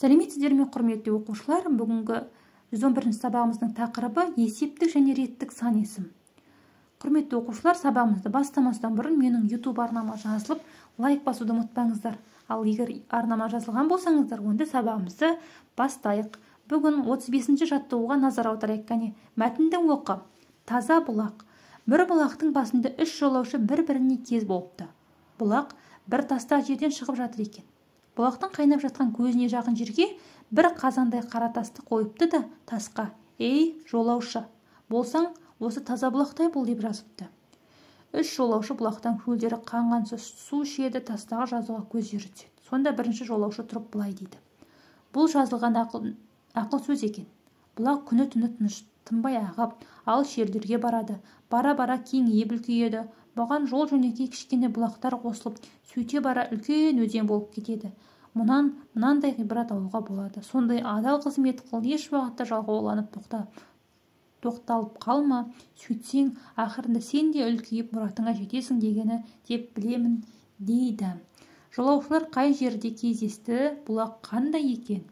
Сәлеметсіздер ме, құрметті оқушылар? Бүгінгі 111 сабағымыздың тақырыбы есептік және реттік сан есім. Құрметті оқушылар, сабағымызды бастамастан бұрын менің YouTube арнама жазылып, лайк басуды ұмытпаңыздар. Ал егер арнама жазылған болсаңыздар, онда сабағымызды бастайық. Бүгін 35-ші жаттығуға назар аударайық. Кәне, мәтінді оқы. Таза бұлақ. Бір бұлақтың басында үш жолаушы бір-біріне кез болыпты. Бұлақ бір тастақ жерден шығып жатыр екен. Бұлақтың қайнап жатқан көзіне жақын жерге бір қазандай қара тасты қойыпты да, тасқа: «Ей, жолаушы, болсаң, осы таза бұлақтай бол», – деп жазыпты. Үш жолаушы бұлақтан көлдері қанғанша су ішеді, тастағы жазуға көздері түседі. Сонда бірінші жолаушы тұрып былай дейді: «Бұл жазылған ақыл сөз екен. Бұлақ күні-түні тынбай ағып, алыс жерлерге барады. Бара-бара кеңейіп үлкейеді. Бұған жол-жөнекей кішкене бұлақтар қосылып, сөйте бара үлкен өзен болып кетеді. Мұнан мынандай ғибрат алуға болады. Сондай адал қызмет қыл, еш уақытта жалқауланып тоқталып қалма. Сөйтсең, ақырында сен де үлкейіп мұратыңа жетесің дегені деп білемін», – дейді. Жолаушылар қай жерде кездесті? Бұлақ қандай екен?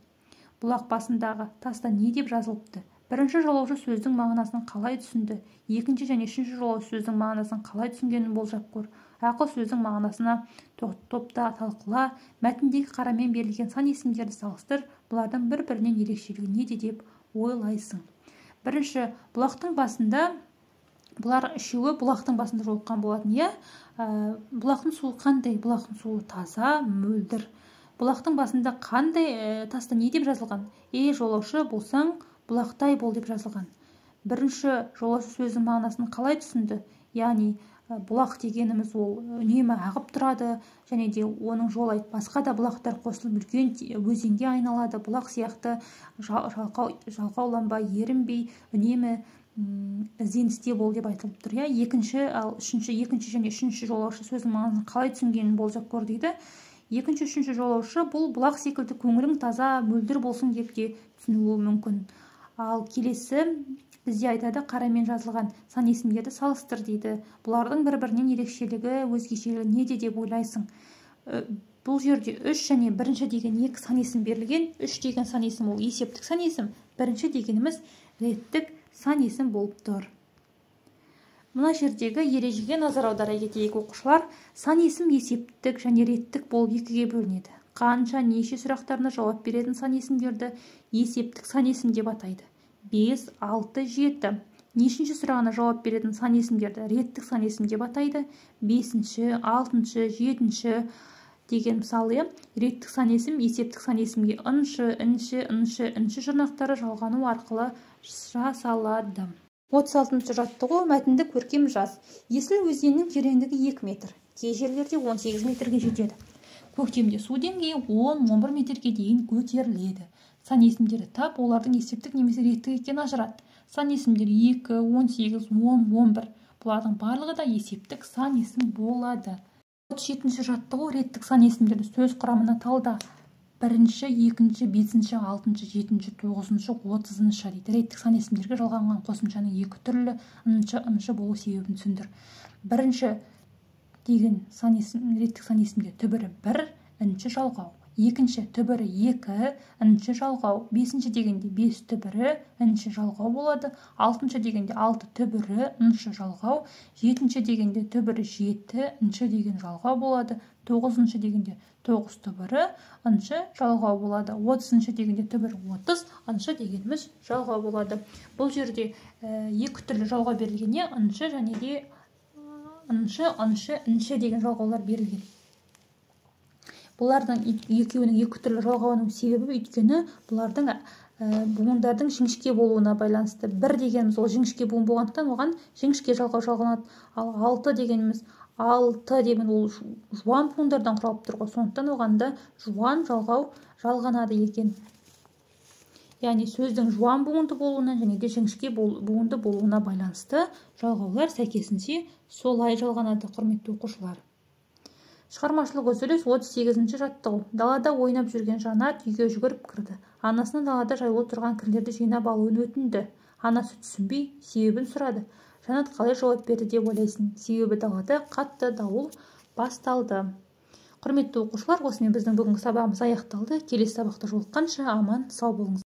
Бұлақ басындағы таста не деп жазылыпты? Бірінші жолаушы сөздің мағынасын қалай түсінді? Екінші және үшінші жолаушы сөздің мағынасын қалай түсінгенін болжап көр. Ақыл сөздің мағынасына топта талқыла. Мәтіндегі қарамен берілген сан есімдерді салыстыр. Бұлардың бір-бірінен ерекшелігі неде деп ойлайсың? Бірінші, бұлақтың басында бұлар үшеуі бұлақтың басында жолыққан болатын, иә? Бұлақтың суы қандай? Бұлақтың суы таза, мөлдір. Бұлақтың басында қандай таста не деп жазылған? «Ей, жолаушы болсаң, бұлақтай бол», – деп жазылған. Бірінші жолаушы сөздің мағынасын қалай түсінді? Яғни бұлақ дегеніміз ол үнемі ағып тұрады, және де оның жолай басқа да бұлақтар қосылып үлкен өзенге айналады. Бұлақ сияқты жалқауланбай, ерінбей, үнемі ізденісте бол деп айтылып тұр, иә? Екінші, ал үшінші, екінші және үшінші жолаушы сөздің мағынасын қалай түсінгенін болжап көр дейді. Екінші, үшінші жолаушы бұл бұлақ секілді көңілің таза, мөлдір болсын деп те түсінуі мүмкін. Ал келесі бізде айтады: қарамен жазылған сан есімдерді салыстыр дейді. Бұлардың бір-бірінен ерекшелігі, өзгешелігі неде деп ойлайсың? Бұл жерде үш және бірінші деген екі сан есім берілген. Үш деген сан есім ол есептік сан есім, бірінші дегеніміз реттік сан есім болып тұр. Мына жердегі ережеге назар аудара кетейік, оқушылар. Сан есім есептік және реттік болып екіге бөлінеді. Қанша, неше сұрақтарына жауап беретін сан есімдерді есептік сан есім деп атайды. 5, 6, 7. Нешінші сұрағына жауап беретін сан есімдерді реттік сан есім деп атайды. 5-ші, 6-шы, 7-ші деген мысалы, реттік сан есім есептік сан есімге ыншы, інші, ыншы, інші жұрнақтары жалғану арқылы жасалады. 36-шы жаттығу. Мәтінді көркем жаз. Есіл өзенінің тереңдігі 2 метр. Кей жерлерде 18 метрге жетеді. Көктемде су деңгейі 10-11 метрге дейін көтеріледі. Сан есімдері тап, олардың есептік немесе реттік екенін ажырат. Сан есімдері 2, 18, 10, 11. Бұлардың барлығы да есептік сан есім болады. 37-ші жаттығу. Реттік сан есімдерді сөз құрамына талда. Бірінші, екінші, бесінші, алтыншы, жетінші, тоғызыншы, 30-шы дейді. Реттік сан есімдерге жалғанған қосымшаның екі түрлі ыншы, ыншы болу себебін түсіндір. Бірінші деген сан есім, реттік сан есімде түбірі 1, інші жалғау. Екінші түбірі 2, інші жалғау. Бесінші дегенде 5 түбірі інші жалғау болады. Алтыншы дегенде 6 түбірі інші жалғау. Жетінші дегенде түбірі 7, інші деген жалғау болады. Тоғызыншы дегенде 9 түбірі інші жалғау болады. 30-шы дегенде түбірі 30, інші дегеніміз жалғау болады. Бұл жерде екі түрлі жалғау берілген, інші және де ыншы, ыншы, інші деген жалғаулар берілген. Бұлардың екеуінің екі түрлі жалғауының себебі, өйткені бұлардың буындардың жіңішке болуына байланысты. Бір дегеніміз ол жіңішке буын болғандықтан оған жіңішке жалғау жалғанады. Ал алты дегеніміз, алты деген ол жуан буындардан құралып тұр ғой, сондықтан оған да жуан жалғау жалғанады екен. Яғни сөздің жуан буынды болуына және де жіңішке буынды болуына байланысты жалғаулар сәйкесінше солай жалғанады, құрметті оқушылар. Шығармашылық үзіліс. 38-ші жаттығу. Далада ойнап жүрген Жанат үйге жүгіріп кірді. Анасынан далада жаюлы тұрған кірлерді жинап алуын өтінді. Анасы түсінбей, себебін сұрады. Жанат қалай жауап берді деп ойлайсың? Себебі далада қатты дауыл басталды. Құрметті оқушылар, осымен біздің бүгінгі сабағымыз аяқталды. Келесі сабақта жолыққанша аман сау болыңыз.